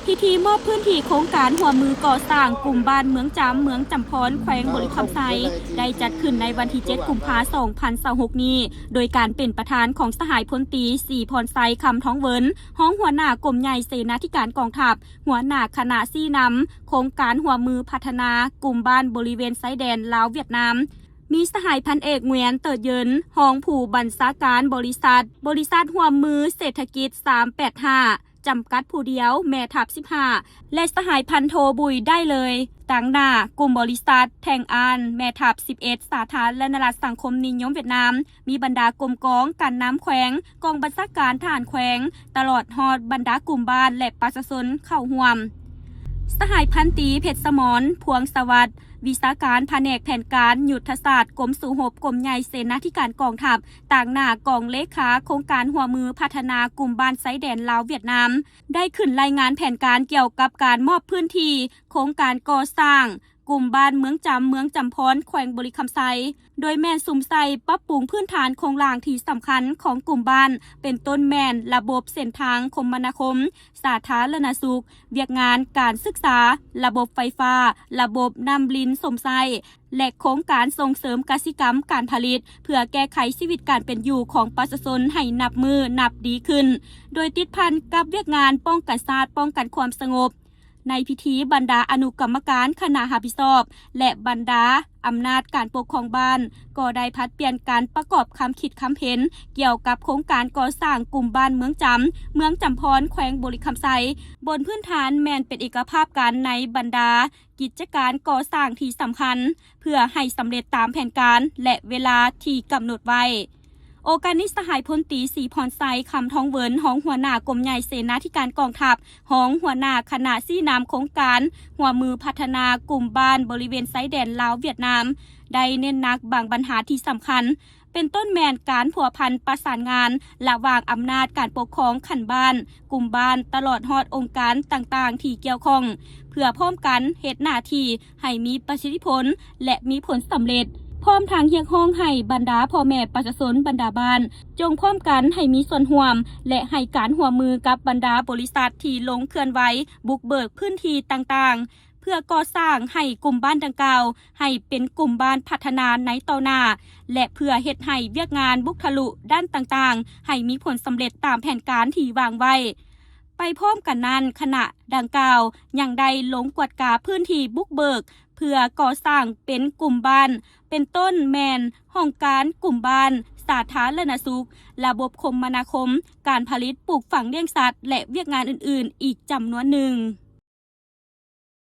ພິທີມອບພື້ນທີ່ໂຄງການຮ່ວມມືກໍ່ສ້າງກຸ່ມບ້ານເມືອງຈຳ ເມືອງຈຳພອນ ແຂວງບໍລິຄຳໄຊ ໄດ້ຈັດຂຶ້ນໃນວັນທີເຈັດ ກຸມພາ ສອງພັນຊາວຫົກນີ້ ໂດຍການເປັນປະທານຂອງສະຫາຍພົນຕີ ສີພອນໄຊ ຄຳທອງເວີນ ຮອງຫົວໜ້າກົມໃຫຍ່ເສນາທິການກອງທັບ, ຫົວໜ້າຄະນະຊີ້ນຳໂຄງການຮ່ວມມືພັດທະນາກຸ່ມບ້ານບໍລິເວນຊາຍແດນລາວຫວຽດນາມ, ມີສະຫາຍພັນເອກ ງວຽນ ເຕີເຢິນ ຮອງຜູ້ບັນຊາການບໍລິສັດ ບໍລິສັດຮ່ວມມືເສດຖະກິດ ສາມແປດຫ້າ ຈຳກັດຜູ້ດຽວ ແມ່ທັບສິບຫ້າ ແລະ ສະຫາຍພັນໂທ ບຸຍ ໄດ້ເລີຍ ຕາງໜ້າກຸ່ມບໍລິສັດແທ່ງອານ ແມ່ທັບສິບເອັດ ສາທາລະນະລັດສັງຄົມນິຍົມຫວຽດນາມ, ມີບັນດາກົມກອງ, ການນຳແຂວງ, ກອງບັນຊາການທະຫານແຂວງ, ຕະຫຼອດຮອດບັນດາກຸ່ມບ້ານ ແລະ ປະຊາຊົນເຂົ້າຮ່ວມ. ສະຫາຍພັນຕີ ເພັດສະໝອນ ພວງສະຫວັດ ວິຊາການພະແນກແຜນການຍຸດທະສາດ ກົມສູ້ຮົບ ກົມໃຫຍ່ເສນາທິການກອງທັບ ຕາງໜ້າກອງເລຂາໂຄງການຮ່ວມມືພັດທະນາກຸ່ມບ້ານຊາຍແດນລາວຫວຽດນາມ ໄດ້ຂຶ້ນລາຍງານແຜນການກ່ຽວກັບການມອບພື້ນທີ່ໂຄງການກໍ່ສ້າງກຸ່ມບ້ານເມືອງຈຳ ເມືອງຈຳພອນ ແຂວງບໍລິຄຳໄຊ, ໂດຍແມ່ນສຸມໃສ່ປັບປຸງພື້ນຖານໂຄງລ່າງທີ່ສຳຄັນຂອງກຸ່ມບ້ານ ເປັນຕົ້ນແມ່ນລະບົບເສັ້ນທາງຄົມມະນາຄົມ, ສາທາລະນະສຸກ, ວຽກງານການສຶກສາ, ລະບົບໄຟຟ້າ, ລະບົບນ້ຳລິນຊົມໃຊ້ ແລະ ໂຄງການສົ່ງເສີມກະສິກຳການຜະລິດ ເພື່ອແກ້ໄຂຊີວິດການເປັນຢູ່ຂອງປະຊາຊົນໃຫ້ນັບມື້ນັບດີຂຶ້ນ, ໂດຍຕິດພັນກັບວຽກງານປ້ອງກັນຊາດ, ປ້ອງກັນຄວາມສະຫງົບ. ໃນພິທີ, ບັນດາອະນຸກຳມະການຄະນະຮັບຜິດຊອບ ແລະ ບັນດາອຳນາດການປົກຄອງບ້ານ ກໍໄດ້ຜັດປ່ຽນກັນປະກອບຄຳຄິດຄຳເຫັນກ່ຽວກັບໂຄງການກໍ່ສ້າງກຸ່ມບ້ານເມືອງຈຳ ເມືອງຈຳພອນ ແຂວງບໍລິຄຳໄຊ, ບົນພື້ນຖານແມ່ນເປັນເອກະພາບກັນໃນບັນດາ ກິດຈະການກໍ່ສ້າງທີ່ສຳຄັນ ເພື່ອໃຫ້ສຳເລັດຕາມແຜນການ ແລະ ເວລາທີ່ກຳນົດໄວ້. ໂອກາດນີ້ ສະຫາຍພົນຕີ ສີພອນໄຊ ຄຳທອງເວີນ ຮອງຫົວໜ້າກົມໃຫຍ່ເສນາທິການກອງທັບ, ຮອງຫົວໜ້າຄະນະຊີ້ນຳໂຄງການຮ່ວມມືພັດທະນາກຸ່ມບ້ານບໍລິເວນຊາຍແດນລາວຫວຽດນາມ ໄດ້ເນັ້ນໜັກບາງບັນຫາທີ່ສຳຄັນ ເປັນຕົ້ນແມ່ນການພົວພັນປະສານງານລະຫວ່າງອຳນາດການປົກຄອງຂັ້ນບ້ານ, ກຸ່ມບ້ານ, ຕະຫຼອດຮອດອົງການຕ່າງໆທີ່ກ່ຽວຂ້ອງ ເພື່ອພ້ອມກັນເຮັດໜ້າທີ່ໃຫ້ມີປະສິດທິຜົນ ແລະ ມີຜົນສຳເລັດ, ພ້ອມທັງຮຽກຮ້ອງໃຫ້ບັນດາພໍ່ແມ່ປະຊາຊົນບັນດາບ້ານ ຈົ່ງພ້ອມກັນໃຫ້ມີສ່ວນຮ່ວມ ແລະ ໃຫ້ການຮ່ວມມືກັບບັນດາບໍລິສັດທີ່ລົງເຄື່ອນໄຫວບຸກເບີກພື້ນທີ່ຕ່າງໆ ເພື່ອກໍ່ສ້າງໃຫ້ກຸ່ມບ້ານດັ່ງກ່າວ ໃຫ້ເປັນກຸ່ມບ້ານພັດທະນາໃນຕໍ່ໜ້າ ແລະ ເພື່ອເຮັດໃຫ້ວຽກງານບຸກທະລຸດ້ານຕ່າງໆ ໃຫ້ມີຜົນສຳເລັດຕາມແຜນການທີ່ວາງໄວ້. ໄປພ້ອມກັນນັ້ນ, ຄະນະດັ່ງກ່າວຍັງໄດ້ລົງກວດກາພື້ນທີ່ບຸກເບີກ ເພື່ອກໍ່ສ້າງເປັນກຸ່ມບ້ານ, ເປັນຕົ້ນແມ່ນຫ້ອງການກຸ່ມບ້ານ, ສາທາລະນະສຸກ, ລະບົບຄົມມະນາຄົມ, ການຜະລິດ, ປູກຝັງລ້ຽງສັດ ແລະ ວຽກງານອື່ນໆອີກຈຳນວນໜຶ່ງ.